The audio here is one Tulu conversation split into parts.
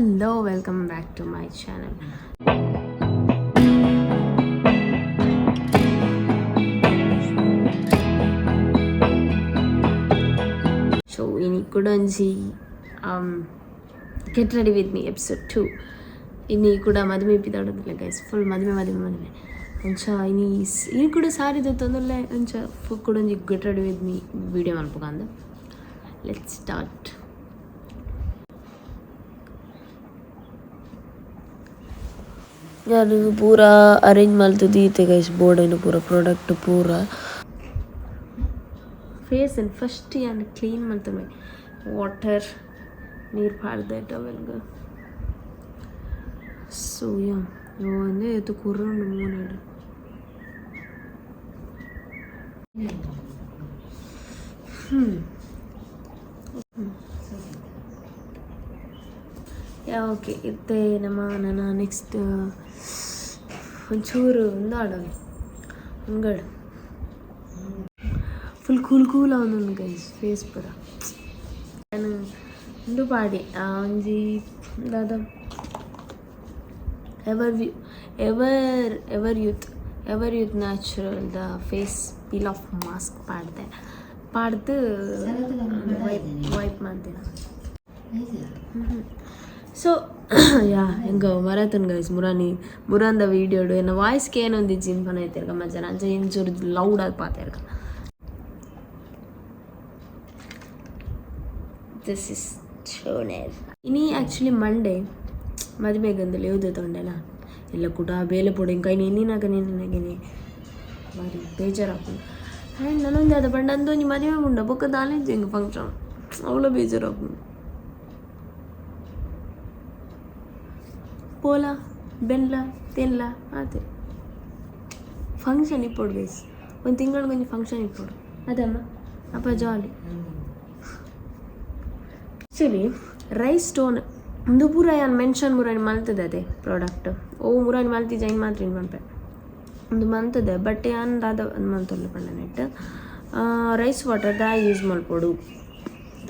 Hello, welcome back to my channel. So ಇನಿ ಕುಡೊಂಜಿ get ready with me episode 2. ಇನಿ ಕೂಡ ಮದುವೆ ಪಿದಾಡೋದಿಲ್ಲ ಗೈಸ್, ಫುಲ್ ಮದುವೆ ಮದುವೆ ಮದುವೆ. ಅಂಚ ಇನಿ ಇನಿ ಕೂಡ ಸಾರಿ ತೊಂದಲ್ಲ. ಅಂಚ ಕುಡೊಂಜಿ get ready with me video ಮಲ್ಪುಗಂದು. Let's start. ಯಾನ್ ಪೂರ ಅರೇಂಜ್ ಮಲ್ತ್ ದೀತೆ ಗೈಸ್, ಬೋರ್ಡ್ ಪೂರ ಪ್ರಾಡಕ್ಟ್ ಪೂರ. ಫೇಸ್ ಫಸ್ಟ್ ಯಾನ್ ಕ್ಲೀನ್ ಮಲ್ತೊನ್ವೆ, ವಾಟರ್ ನೀರು ಪಾಡ್ದೆ ಟವೆಲ್ಗ್. ಸೊ ಯಾ, ಒಂದೇ ಏತ್ ಕುರುಂಡು ಮೋನೆಡ್. ಯಾ ಓಕೆ, ಇತ್ತೆ ನಮ್ಮ ನನ್ನ ನೆಕ್ಸ್ಟ್ ಒಂಚೂರು ಉಂದಾಡ ಅಂಗಡ್ ಫುಲ್ ಕೂಲ್ ಕೂಲ್ ಆವೊಂದುಂಡು ಗೈಸ್ ಫೇಸ್ ಪೂರ. ಯಾನ್ ಉಂದು ಪಾಡಿ, ಒಂಜಿ ದಾದ ever ever ever youth ever youth natural the face peel off mask ಪಾಡ್ದೆ. ಪಾಡ್ದು ವೈಪ್ ವೈಪ್ ಮಾಡ್ದೆ. ಸೊ ಯಾ, ಎಂಕ ಮರತನ್ ಗೈಸ್, ಮುರಾನಿ ಮುರಾಂದ ವೀಡಿಯೋಡು ಎನ್ನ ವಾಯ್ಸ್ ಕೇನೊಂದಿಜ್ಜಿ ಪನ ಇತ್ತಿರ್ಕ ಮಜ್ಜನ. ಅಂಚ ಇಂಚೂರು ಲೌಡ್ ಆದ್ ಪಾತೆರ್ಕ. This is toner. ಇನಿ ಆ್ಯಕ್ಚುಲಿ ಮಂಡೇ, ಮದುವೆಗಂದಲೆ ಯೋದೆ ತೊಂಡೆನಾ ಎಲ್ಲ ಕೂಡ ಬೇಲೆ ಪೋಡು. ಇಂಕ ಇನಿ ಇನ್ನಿನಾಗ ನಿನ್ನಗೇನೆ ಬಾರಿ ಬೇಜಾರಾಪುಂಡು. ಆ್ಯಂಡ್ ನನೊಂದು ಅದ ಪಂಡ ಅಂದೊಂಜಿ ಮದುವೆ ಉಂಡ ಬೊಕ್ಕ ದಾಲೆಂಜಿ ಎಂಕ್ ಫಂಕ್ಷನ್, ಅವಳ ಬೇಜಾರಾಪುಂಡು. ಪೋಲ ಬೆನ್ಲ ತಿನ್ಲ ಆತೆ. ಫಂಕ್ಷನ್ ಇಪ್ಪೊಡು ಗೈಸ್, ಒಂದು ತಿಂಗಳಿಗೆ ಒಂಜಿ ಫಂಕ್ಷನ್ ಇಪ್ಪೊಡು ಅದಮ್ಮ, ಅಪ್ಪ ಜಾಲಿ. ಆ್ಯಕ್ಚುಲಿ ರೈಸ್ ಸ್ಟೋನ್ ಉಂದು ಪೂರ ಯಾನ್ ಮೆನ್ಷನ್ ಮುರಾನಿ ಮಲ್ತದೆ ಅದೇ ಪ್ರಾಡಕ್ಟ್. ಓ ಮುರಾನಿ ಮಲ್ತಿ ಜೈನ್ ಮಾತ್ರ ಪನ್ಪೆ. ಉಂದು ಮಲ್ತದೆ, ಬಟ್ ಯಾನ್ ದಾದ ಮಲ್ತೊಲ್ಲ ಪಂಡ ನೆಟ್ ರೈಸ್ ವಾಟರ್ ದಾಯ ಯೂಸ್ ಮಲ್ಪೊಡು,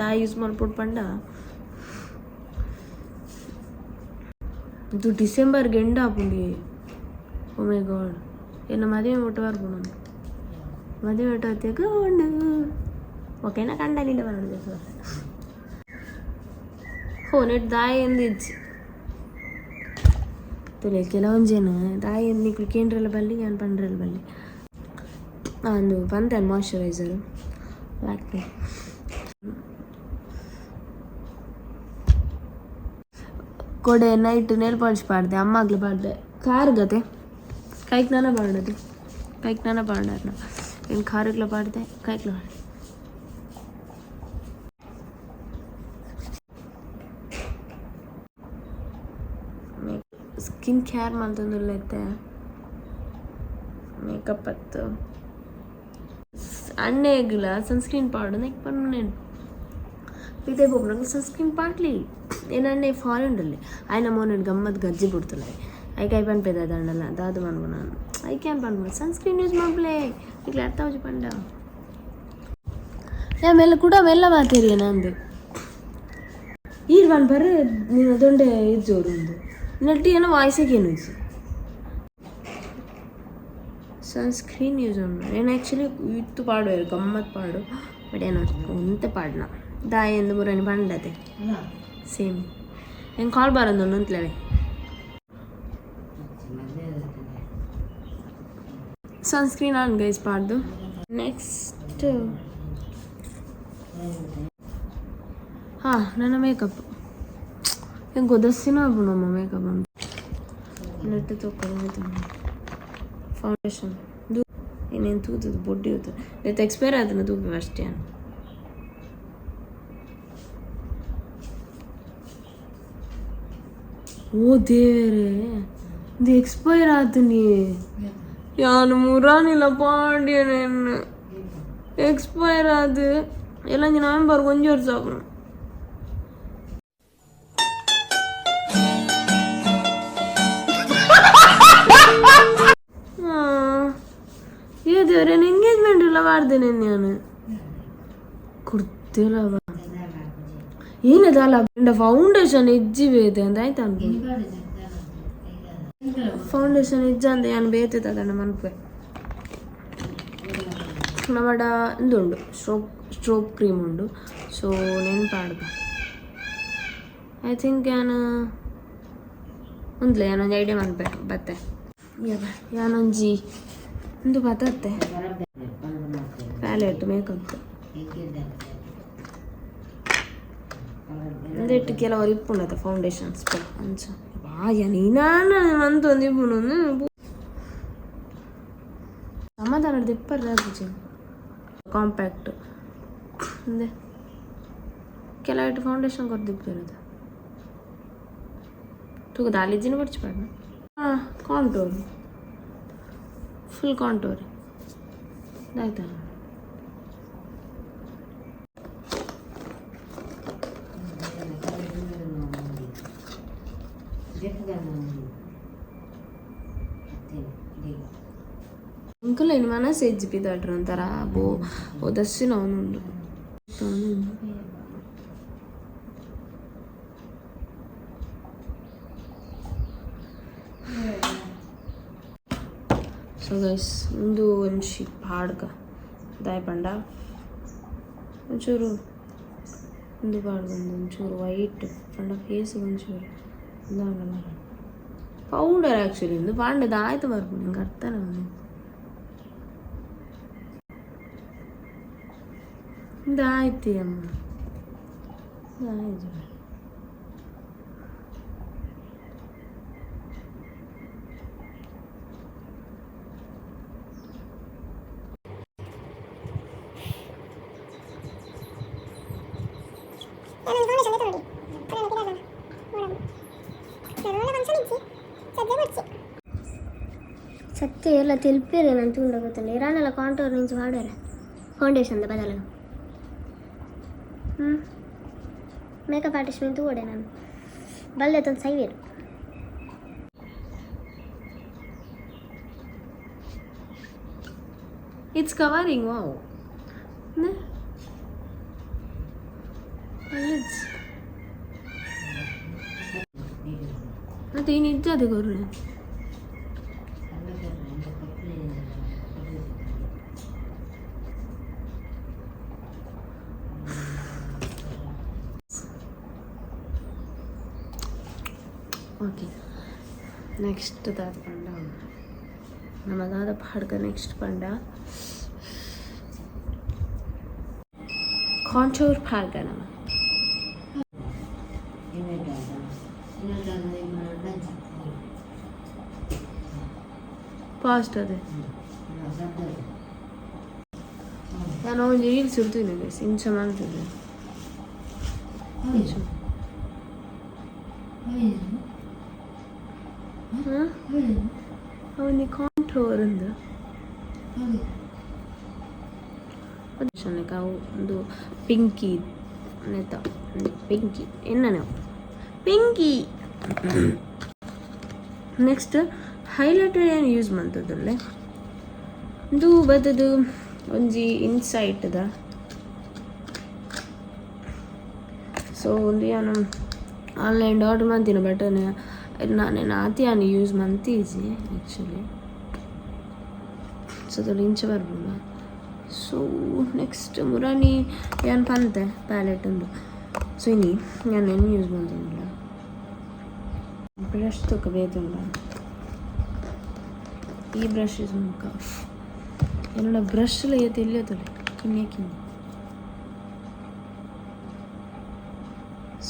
ದಾಯ ಯೂಸ್ ಮಲ್ಪೊಡು ಪಂಡ ಇದು ಡಿಸೆಂಬರ್ಗೆ ಎಂಡ್ ಆಪುಂಡು. ಓ ಮೈ ಗಾಡ್, ಎನ್ನ ಮದುವೆ ಮುಟ್ಟ ಬರ್ಪುಂಡು. ಮದುವೆ ಮುಟ್ಟ ಉಂಡು ಓಕೆನಾ ಕಂಡಲಿಲ್ಲ ಬರೋದು. ಹೋ ನೆಟ್ ದಾಯ ಎಂದು ಇಜ್ಜಿ ತುಲೆ. ಕೆಲವೊಂಜೇನು ದಾಯ ನಿಕ್ಲು ಕೇಂದ್ರಲ್ಲ ಬಲ್ಲಿ, ಯಾನ್ ಪಂಡ್ರೆಲ್ಲ ಬಲ್ಲಿ. ಅಂದು ಪಂತೆ ಮಾಯ್ಶ್ಚರೈಸರ್ ಲ್ಯಾಕ್ಮೆ. ಕೊಡೆ ನೈಟ್ ನೇಲ್ ಪಾಲಿಶ್ ಪಾಡ್ದೆ, ಅಮ್ಮಾಗ್ಲು ಪಾಡ್ದೆ. ಕಾರ್ ಗತೆ ಕೈಕ್ ನಾನ ಪಾಡೋದು, ಕೈಕ್ ನಾನ ಪಾಡಾರ್ನ. ಏನು ಕಾರುಗ್ಲ ಪಾಡ್ದೆ, ಕೈಕ್ಲ ಪಾಡ್ದೆ. ಸ್ಕಿನ್ ಕೇರ್ ಮಲ್ತೊಂದುಲ್ಲ ಇತ್ತೆ. ಮೇಕಪ್ ಅತ್ತು ಅಣ್ಣೆಗ್ಲ ಸನ್ಸ್ಕ್ರೀನ್ ಪಾಡು ನೆಕ್ ಪರ್ಮನೆಂಟ್ ಪಿದೆ ಪೋಪುನಗ ಸನ್ಸ್ಕ್ರೀನ್ ಪಾಡ್ಲಿ. ಏನಣ್ಣೆ ಫಾರಿನ್ ಅಲ್ಲಿ ಆಯ್ನ ಮೋನೆಡ್ ಗಮ್ಮತ್ ಗಜ್ಜಿ ಬಿಡ್ತಲ್ಲ. ಐಕ್ I ಪನ್ಪೆದ ದಂಡಲ ದಾದು ಮನ್ಪುನ I can ಪನ್ಪುನ ಸನ್ಸ್ಕ್ರೀನ್ ಯೂಸ್ ಮಲ್ಪಲೆ ನಿಕ್ಲೆ ಅರ್ಥ ಆವಜಿ ಪಂಡ. ಯಾ ಮೆಲ್ಲ ಕೂಡ ಮೆಲ್ಲ ಮಾತೇರಿಯ ನಂದು ಈರ್ ಪನ್ಪರ್ ನೀನು ದೊಂಡೆ ಇದು ಜೋರು ಉಂದು ನೆಟ್ಟು ಏನೋ ವಾಯ್ಸಿಗೆ ಏನು ಸನ್ಸ್ಕ್ರೀನ್ ಯೂಸ್ ಮಾಡಿ. ಏನು ಆ್ಯಕ್ಚುಲಿ ಇತ್ತು ಪಾಡುವೆರು ಗಮ್ಮತ್ ಪಾಡು, ಬಟ್ ಏನೋ ಒಂತೆ ಪಾಡ್ನ ದಾಯ ಎಂದು ಮುರನಿ ಪಂಡತೆ ಸೇಮ್. ಹೆಂಗೆ ಕಾಲ್ ಬಾರಂದು ಒಂದೊಂದ್ಲವೇ ಸನ್ಸ್ಕ್ರೀನ್ ಆನ್ ಗೈಸ್ ಪಾಡ್ದು. ನೆಕ್ಸ್ಟ್ ಹಾಂ ನನ್ನ ಮೇಕಪ್ ಹೆಂಗೆ ಒದಸ್ಸಿನ ನಮ್ಮ ಮೇಕಪ್ ನೆಟ್ಟು ತಗೊಳ್ಳೋದು. ಫೌಂಡೇಶನ್ ಏನೇನು ತೂತದ ಬೊಡ್ಡಿ ಹೋತು ನೆತ್ತ ಎಕ್ಸ್ಪೈರ್ ಆತನ ತೂಪಿ ಅಷ್ಟೇ. ಓ ದೇವರೇ, ಇದು ಎಕ್ಸ್ಪೈರ್ ಆತನಿ. ಯಾನು ಮುರಾನಿಲ್ಲ ಪಾಂಡ್ಯನ ಎಕ್ಸ್ಪೈರ್ ಆದು ಎಲ್ಲ ನವೆಂಬರ್ ಒಂಜಿ ವರ್ಷ ಆಪುಂಡು. ಏ ದೇವ್ರೆ, ಎಂಗೇಜ್ಮೆಂಟ್ ಎಲ್ಲ ಮಾಡ್ದೇನೆ ನಾನು ಕೊಡ್ತಿಲ್ಲ. ಏನದಲ್ಲ ಫೌಂಡೇಶನ್ ಇಜ್ಜಿ ಬೇತೆ ಅಂತ ಆಯ್ತು ಅನ್ಬೋದು. ಫೌಂಡೇಶನ್ ಇಜ್ಜ ಅಂತ ಯಾನ್ ಬೇತೆ ತದಣ್ಣ ಮನ್ಪೆ. ನಮ್ಮಡ ಉಂಡು ಸ್ಟ್ರೋಕ್ ಸ್ಟ್ರೋಕ್ ಕ್ರೀಮ್ ಉಂಡು. ಸೊ ನೆನ್ಪಾಡ್ದ I think ಯಾನ್ ಉಂದ್ಲೆ ಯಾನೊಂಜಿ ಐಡಿಯಾ ಮನ್ಪೆ ಬತ್ತೆ. ಯಾನೊಂಜಿ ಉಂದು ಬತ್ತತ್ತೆ ಪ್ಯಾಲೆಟ್ ಮೇಕಪ್ ಒಂದೆಟ್ಟು ಕೆಲವರು ಇಪ್ಪುಂಡತ ಫೌಂಡೇಶನ್ಸ್ ಅಂಚ ಬಾಯ ನೀನಾನ ಮಂತೊಂದು ಇಪ್ಪುನು ಸಮಾಧಾನ ಇಪ್ಪರ್ರೆ ಕಾಂಪ್ಯಾಕ್ಟ್ ಅಂದೆ ಕೆಲವು ಫೌಂಡೇಶನ್ ಕೊರ್ದಿಪ್ಪುದು ತೂಕ ದಾಲಿಜಿನ ಬಡ್ಚಿ. ಹಾಂ, ಕಾಂಟೂರ್, ಫುಲ್ ಕಾಂಟೂರ್ ಆಯ್ತಾ? ಅಂಕಲ್ ಏನು ಮನಸ್ಸು ಎಜ್ಜಿ ಪಿದಾಡ್ರ ಒಂಥರ ಬೋ ಓದಸ್ಸಿನ ಅವನುಂಡು. ಸೊ ಗೈಸ್, ಒಂದು ಒಂಜಿ ಪಾಡ್ಗ ದಾಯ ಪಂಡ ಒಂಚೂರು ಒಂದು ಪಾಡ್ಗ ಒಂದು ಒಂಚೂರು ವೈಟ್ ಪಂಡ ಫೇಸ್ ಒಂಚೂರು ಇಂದಾಂಡ ಪೌಡರ್. ಆ್ಯಕ್ಚುಲಿ ಒಂದು ಪಾಂಡದ ಆಯ್ತು ಬರ್ಪುಂಡು ನಂಗೆ ಅರ್ಥನೇ ಒಂದು ಇದಾಯ್ತು ಅಮ್ಮ, ಇದಾಯ್ತು. ಸತ್ಯ ಎಲ್ಲ ತೆಲ್ಪೇರೆ ನಾನು ತೂಂಡ ಗೊತ್ತುಂಡು. ಇರಾನೆಲ್ಲ ಕಾಂಟೂರ್ ನಿಂಚು ವಾಡರೆ ಫೌಂಡೇಶನ್ ಬದಲು. ಹ್ಞೂ, ಮೇಕಪ್ ಆರ್ಟಿಸ್ಟ್ ಮೀನ್ ತೂಡೆ ನಾನು ಬಲ್ಲೆ ತಂದು ಸೈವೇರು. It's covering, wow. Ne? It's ಮತ್ತೆ ಇನ್ನು ಇಜ್ಜದೆ ಕೊರ್ನೆ. ಓಕೆ, ನೆಕ್ಸ್ಟ್ ದಾದ ಪಂಡ ನಮ್ಮ ದಾದ ಪಾಡ್ಕ ನೆಕ್ಸ್ಟ್ ಪಂಡ ಕಾಂಟೂರ್ ಪಾಡ್ಕ ನಮ್ಮ. ಫಾಸ್ಟ್ ಅದೇ ನಾನು ಒಂಜಿ ರೀಲ್ಸ್ ಇಡ್ತೀನಿ ಗೈಸ್. ಇಂಚ ಮಾಡ್ತಿದ್ದೆ ಇಂಚ. ಹಾಂ, ಅವನಿ ಕಾಂಟೂರ್ ಅಂದ ಅವು ಒಂದು ಪಿಂಕಿ ನೆತ್ತ ಪಿಂಕಿ ಎನ್ನನೆ ಪಿಂಕಿ. ನೆಕ್ಸ್ಟ್ ಹೈಲೈಟರ್ ಏನು ಯೂಸ್ ಮಂತದಲ್ಲೇ ಇದು ಬತ್ತದು ಒಂಜಿ ಇನ್ಸೈಟ್ದ. ಸೊ ಒಂದು ಯಾನು ಆನ್ಲೈನ್ ಆರ್ಡರ್ ಮಂತಿನ, ಬಟ್ ನಾನು ಆತಿ ಯಾನು ಯೂಸ್ ಮಂತೀಜಿ ಆ್ಯಕ್ಚುಲಿ. ಸೊ ಅದು ಇಂಚ ಬರ್ಬೋದ. ಸೊ ನೆಕ್ಸ್ಟ್ ಮುರಾನಿ ಯಾನ್ ಪಂತೆ ಪ್ಯಾಲೆಟ್ ಉಂಡು. ಸೊ ಇನಿ ಯಾನ್ ಏನು ಯೂಸ್ ಮಂತೊಂದುಲ್ಲ ಬ್ರಷ್ ತೂಕ ಬೇತುಂಡ. ಈ ಬ್ರಷ್ ಯೂಸ್ ಮಲ್ಕ. ಎನ್ನಡ ಬ್ರಷ್ ಏತ್ ಎಲ್ಯ ತೊಲೆ ಕಿನ್ಯ ಕಿನ್ಯ.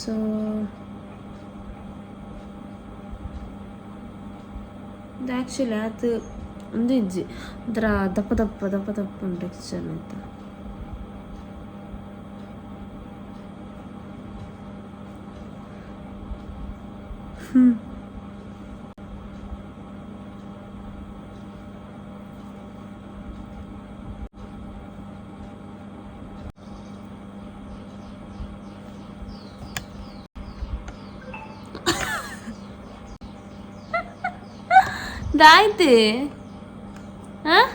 ಸೊ ಇದು ಆ್ಯಕ್ಚುಲಿ ಆತ್ ಒಂದು ಇಜ್ಜಿ, ಒಂಥರ ದಪ್ಪ ದಪ್ಪ ದಪ್ಪ ದಪ್ಪ ಉಂಟು ಟೆಕ್ಸ್ಚರ್ ಅಂತ. ಹ್ಞೂ, ದಾಯ್ತು. ಹಾಂ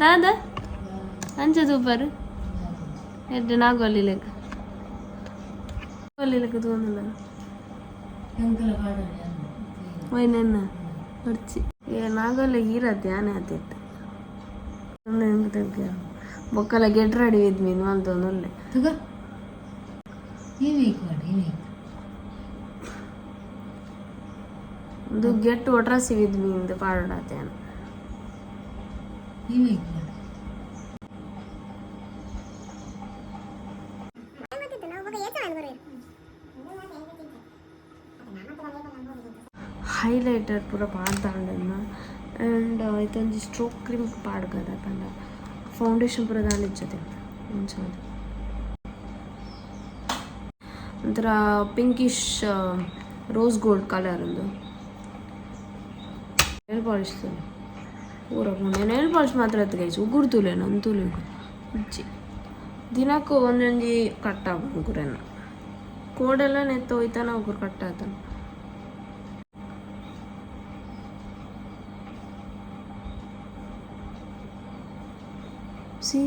ದಾದ ಅಂಚ ಸೂಪರ್ ಎಡ್ಡೆ ನಾಗೋಲಿ ಲೆಕ್ಕ. ಒಳ್ಳೆ ತೋಂದಿಲ್ಲ. ವೈನನ್ನ ಅರ್ಚಿ ಏ ನಾಗಲ್ಲ ಈರತ್ತೆ ಆನೆ ಆತಿತ್ತು. ಬೊಕ್ಕಲ ಗೆಟ್ ರೆಡಿ ವಿತ್ ಮೀನು ಅಂತ ಒಳ್ಳೆ. ಒಂದು ಗೆಟ್ ಒಟ್ರಾಸಿ ವಿತ್ ಮೀನ್ ಪಾಡಾತೆ. ಹೈಲೈಟರ್ ಪೂರ ಪಾಡ್ದಾಂಡನ್ನ ಆ್ಯಂಡ್ ಐತೊಂಜಿ ಸ್ಟ್ರೋಕ್ ಕ್ರೀಮ್ ಪಾಡ್ಗದ ಪಂಡ ಫೌಂಡೇಶನ್ ಪೂರ ದಾಲ ಇಜ್ಜತೆ ಅಂಚಾದ್ ಒಂಥರ ಪಿಂಕಿಶ್ ರೋಸ್ ಗೋಲ್ಡ್ ಕಲರ್. ಒಂದು ನೇಲ್ ಪಾಲಿಶ್ ತೂಲೆ ಪೂರ. ನೇಲ್ ಪಾಲಿಶ್ ಮಾತ್ರ ಅತ್ತು ಗೈಸ್, ಉಗುರು ತೂಲೆ ನಂತೂಲೆ ಇಜ್ಜಿ. ದಿನಕ್ಕೂ ಒಂದೊಂಜಿ ಕಟ್ ಆಪುಂಡು ಉಗುರೆನ. ಕೋಡೆಲ್ಲ ನೆತ್ತ ಹೋಯ್ತಾನ ಉಗುರು ಕಟ್ ಆತನ. ಸಿ,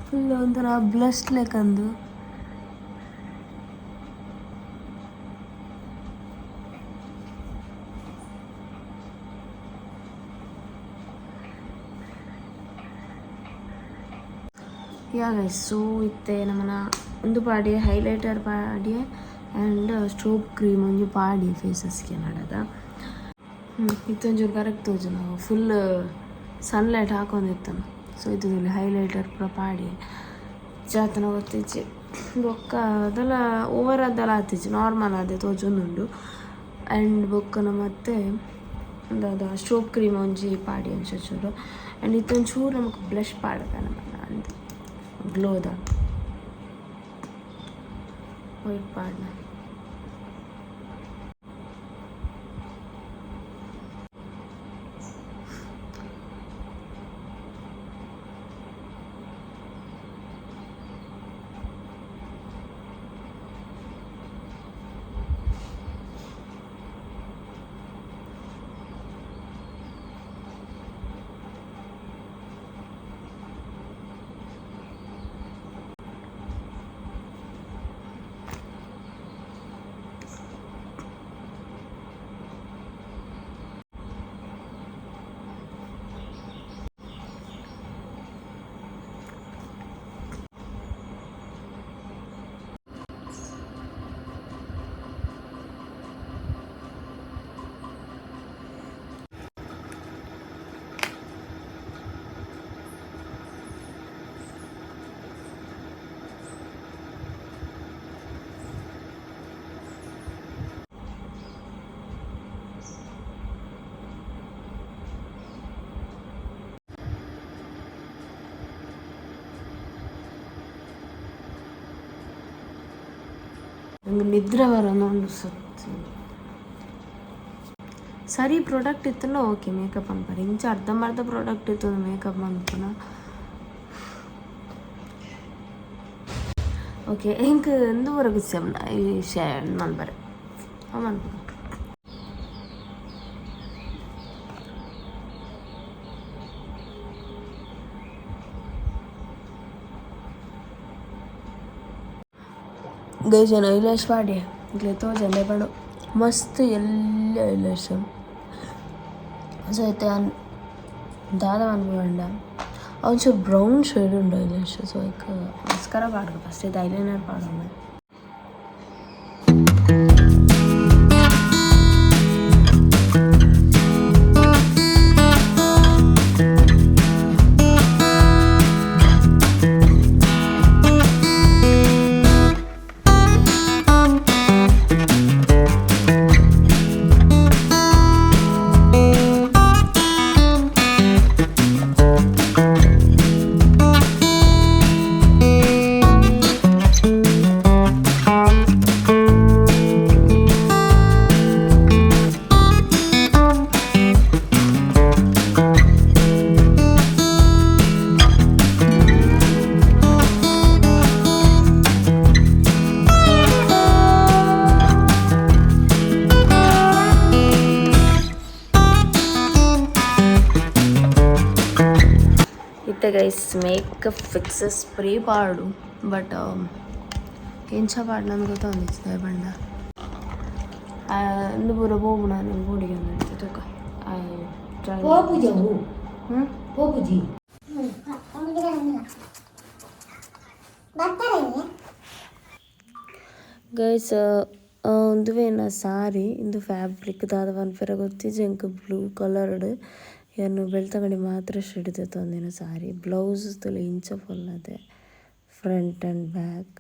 ಫುಲ್ ಒಂಥರ ಬ್ಲಶ್ ಲೆಕ್ಕಂದು. ಯಾ ಗೈಸ್, ಸೊ ಇತ್ತೆ ನಮನ ಒಂದು ಪಾಡಿಯೆ ಹೈಲೈಟರ್ ಪಾಡಿಯೆ ಆ್ಯಂಡ್ ಸ್ಟ್ರೋಬ್ ಕ್ರೀಮ್ ಒಂಜಿ ಪಾಡಿ ಫೇಸಸ್ಗೆ ನಡದ. ಇತ್ತೊಂಚೂರು ಕರೆಕ್ಟ್ ತೋಜು. ನಾವು ಫುಲ್ ಸನ್ಲೈಟ್ ಹಾಕೊಂದಿತ್ತನು. ಸೊ ಇದು ಹೈಲೈಟರ್ ಪೂರ ಪಾಡಿ ಜಾತನ ಗೊತ್ತಿಜ್ಜಿ. ಬೊಕ್ಕ ಅದೆಲ್ಲ ಓವರ್ ಅದೆಲ್ಲ ಆತಿಜ್ಜಿ, ನಾರ್ಮಲ್ ಅದೇ ತೋಜೊಂದುಂಡು. ಆ್ಯಂಡ್ ಬೊಕ್ಕನ ಮತ್ತೆ ದಾದ ಸ್ಟ್ರೋಬ್ ಕ್ರೀಮ್ ಒಂಜಿ ಪಾಡಿ ಒಂಚೂರು ಚೂರು. ಆ್ಯಂಡ್ ಇತ್ತೊಂಚೂರು ನಮಕ್ ಬ್ಲಷ್ ಪಾಡದ ನಮನ ಅಂದ್ ಗ್ಲೋದ ವೈಟ್ ಪಾಡ್ನ. ನಂಗೆ ನಿದ್ರೆ ಬರೋದು ಸತ್ತು. ಸರಿ ಪ್ರಾಡಕ್ಟ್ ಇತ್ತಲ್ಲ, ಓಕೆ ಮೇಕಪ್ ಅನ್ಪಾರೆ. ಇಂಚ ಅರ್ಧಂಬರ್ಧ ಪ್ರಾಡಕ್ಟ್ ಇತ್ತು ಮೇಕಪ್ ಅನ್ಪುನ. ಓಕೆ, ಎಂಕ್ ಎಂದು ಪೂರ ವಿಷಯ ಮನ್ಪರೆ ಅವು ಮನ್ಪುನ. ಗೈಸ್, ನಾನು ಐಲ್ಯಾಶ್ ಪಾಡ್ಯೆ. ಇಕ್ಲೆ ತೋಜಂದೆ ಪಂಡ ಮಸ್ತ್ ಎಲ್ಯ ಐಲ್ಯಾಶ್. ಸೊ ಇತ್ತೆ ಯಾನ್ ದಾದ ಮನ್ಪುಂಡ, ಒಂಚೂರು ಬ್ರೌನ್ ಶೇಡ್ ಉಂಡು ಐಲ್ಯಾಶ್. ಸೊ ಐಕ್ ಮಸ್ಕರ ಪಾಡ್ಗ. ಫಸ್ಟ್ ಇದು ಐಲೈನರ್ ಪಾಡೋಣ. ಇತ್ತೆ ಗೈಸ್ ಮೇಕಪ್ ಫಿಕ್ಸರ್ ಸ್ಪ್ರೇ ಪಾಡು ಬಟ್ ಎಂಚ ಪಾಡ್ನಂದು ಗೊತ್ತೊಂದಿತ್ತು ಬಂಡ ಇಂದು ಪೂರ ಪೋಪುಣ ಪೋಡಿಗೆ ತೂಕ. ಟ್ರೈ. ಪೋಪುಜವು. ಹ್ಞೂ. ಪೋಪುಜಿ. ಬರ್ತಾರೆ. ಗೈಸ್, ಉಂದುವೇನ ಸಾರಿ. ಇಂದು ಫ್ಯಾಬ್ರಿಕ್ ದಾದ ಪನ್ಪೆರೆ ಗೊತ್ತಿಜ್ಜಿ ಎಂಕ್. ಬ್ಲೂ ಕಲರ್ಡ್ ಯಾನ್ ಬೆಳ್ತಂಗಡಿ ಮಾತ್ರ ದೆತೊಂದಿನ ಸಾರಿ. ಬ್ಲೌಸ್ ತೂಲೆ ಇಂಚ ಪೊಲ್ಲದೆ ಫ್ರಂಟ್ ಆ್ಯಂಡ್ ಬ್ಯಾಕ್.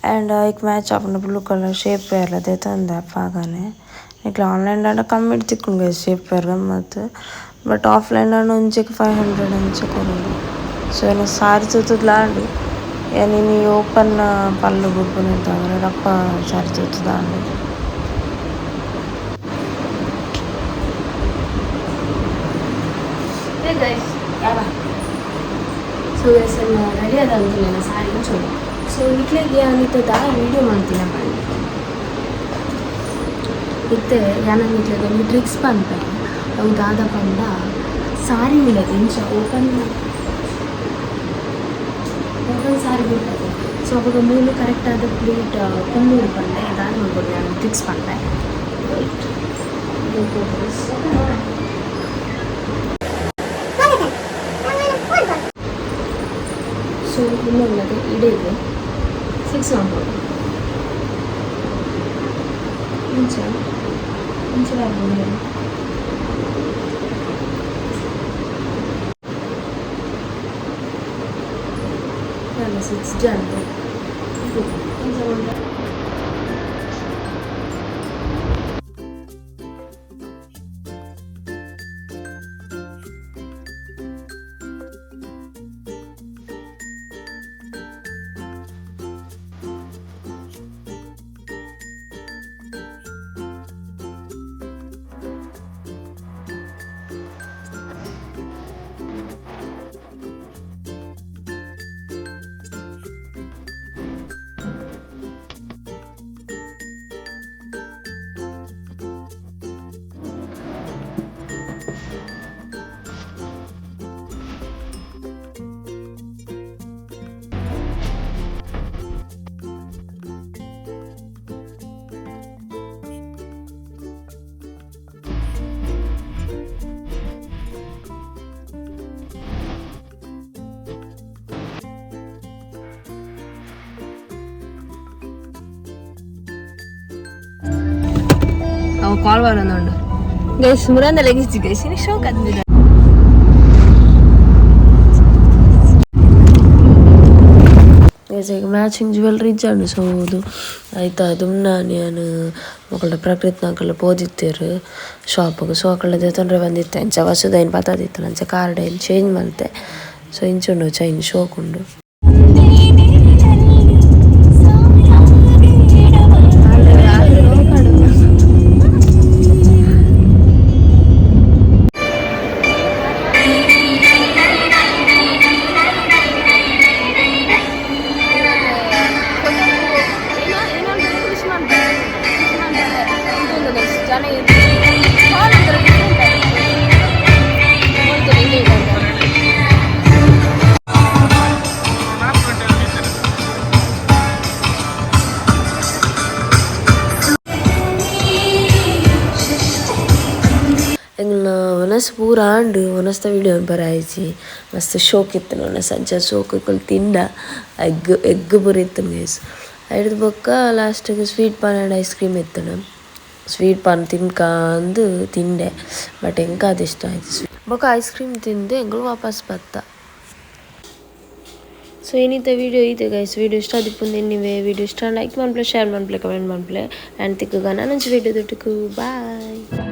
ಆ್ಯಂಡ್ ಐಕ್ ಮ್ಯಾಚ್ ಆಪುನ ಬ್ಲೂ ಕಲರ್ ಶೇಪ್ ವೇರ್ಲ ದೆತೊಂದೆ ಅಪಗನೆ. ನಿಕ್ಲೆ ಆನ್ಲೈನ್ ಆಂಡ ಕಮ್ಮಿಡ್ ತಿಕ್ಕುಂಡು ಗೈಸ್ ಶೇಪ್ ವೇರ್ ಗಮ್ಮತ್. ಬಟ್ ಆಫ್ಲೈನ್ ಆಂಡ ಒಂಜೆಕ್ 500 ಅಂಚ ಕೊರೊಡು. ಸೊ ಎನ್ನ ಸಾರಿ ತೂತುದ್ಲ ಆಂಡ್. ಯಾನ್ ಇನಿ ಓಪನ್ ಪಲ್ಲು ಬುಡ್ಪುನೆರ್ದಾವರ ರಪ್ಪ ಸಾರಿ ತೂತುದಾಂಡ್. Hey guys, ಯಾರ ಸೊ ಗೈಸ್, ರೆಡಿ ಆದಂತಿಲ್ಲ ಸಾರಿ ಇಂಚೊಡು. ಸೊ ನಿಕ್ಲೆಗ್ ಯಾನ್ ಇತ್ತೆ ದಾದ ವೀಡಿಯೋ ಮಲ್ತಿನ ಪಂಡ, ಇತ್ತೆ ಯಾನ್ ನಿಕ್ಲೆಗ್ ಒಂಜಿ ಟ್ರಿಕ್ಸ್ ಪನ್ಪೆ. ಅವು ದಾದ ಪಂಡ, ಸಾರಿ ಉಂಡತೆ ಇಂಚ ಓಪನ್ ಓಪನ್ ಸಾರಿ ಬುಡ್ಪತೆ. ಸೊ ಅಪಗ ಮೂಲು ಕರೆಕ್ಟ್ ಆದ ಪ್ಲೀಟ್ ಕುಲ್ಲುಂಡು ಪಂಡೆ ದಾದ ಮಲ್ಪೊಡು, ಯಾನ್ ಟ್ರಿಕ್ಸ್ ಪನ್ಪೆ. ರೈಟ್. ಸೊ ಇನ್ನೊಂದು ಇಡೀ ಫಿಕ್ಸ್ ಮಾಡ್ಬೋದು. ಇಂಚ ಇಂಚ ಬರ್ಬೋದು. ಸಿಕ್ಸ್ ಜನ ಇಂಚ ಉಂಟು. ಅವು ಕಾಲ್ ಬರೋದುಂಡು ಗೈಸ್. ಮುರಂದ ಲೆಗಿಸಿ ಗೈಸ್, ಇನಿ ಶೋಕ್ ಅಂದಿರ. ಗೈಸ್, ಈಗ ಮ್ಯಾಚಿಂಗ್ ಜ್ಯುವೆಲ್ರಿ ಇಜ್ಜಾಂಡ್. ಸೊ ಅದು ಐತ ದುಮ್ನಾನಿ ಯಾನ್ ಮೊಕಲ್ಡ ಪ್ರಕೃತಿನಕುಲು ಪೋದಿತ್ತೆರ್ ಶಾಪ್ಗ್. ಸೊ ಅಕಲ್ಡ ದೆತೊನ್ರೆ ಬಂದಿತ್ತೆ. ಅಂಚ ವಸುದೈನ್ ಪತದಿತ್ತಲ್, ಅಂಚ ಕಾರ್ಡ್ ಐನ್ ಚೇಂಜ್ ಮಲ್ತೆ. ಸೊ ಇಂಚ ಉಂಡು ಚೈನ್, ಶೋಕ್ ಉಂಡು. ಎಂಗ್ಲ ವನಸ್ ಪೂರ ಆಂಡ್. ವನಸ್ದ ವಿಡಿಯೋ ಬರಾಯ್ಜಿ. ಮಸ್ತ್ ಶೋಕ್ ಇತ್ತು ವನಸ್. ಅಂಚ ಶೋಕ್ ಇಕ್ಕುಲು ತಿಂಡ ಎಗ್ ಎಗ್ ಪೂರ ಇತ್ತುಂಡು ಗೈಸ್. ಐಡ್ದ್ ಬೊಕ್ಕ ಲಾಸ್ಟಿಗೆ sweet paan and ice cream ಇತ್ತುಂಡು. ಸ್ವೀಟ್ ಪಾನ್ ತಿನ್ಕಾಂದು ತಿಂಡೆ, ಬಟ್ ಎಂಕ್ ಅದು ಇಷ್ಟ ಆಯ್ತು. ಬೊಕ್ಕ ಐಸ್ ಕ್ರೀಮ್ ತಿಂದು ಎಂಕುಲು ವಾಪಸ್ ಬತ್ತ. ಸೊ ಏನಿತ್ತ ವಿಡಿಯೋ ಇದೆ ಗೈಸ್. ವಿಡಿಯೋ ಇಷ್ಟ ಆದಿಪ್ಪುಂದು ಎನ್ನಿವೆ. ವಿಡಿಯೋ ಇಷ್ಟ ಲೈಕ್ ಮನ್ಪುಲೆ, ಶೇರ್ ಮನ್ಪುಲೆ, ಕಮೆಂಟ್ ಮನ್ಪುಲೆ. ಆ್ಯಂಡ್ ತಿಕ್ಕುಗ ನನೊಂಜಿ ವಿಡಿಯೋ ದೊಟ್ಟುಗು. ಬಾಯ್.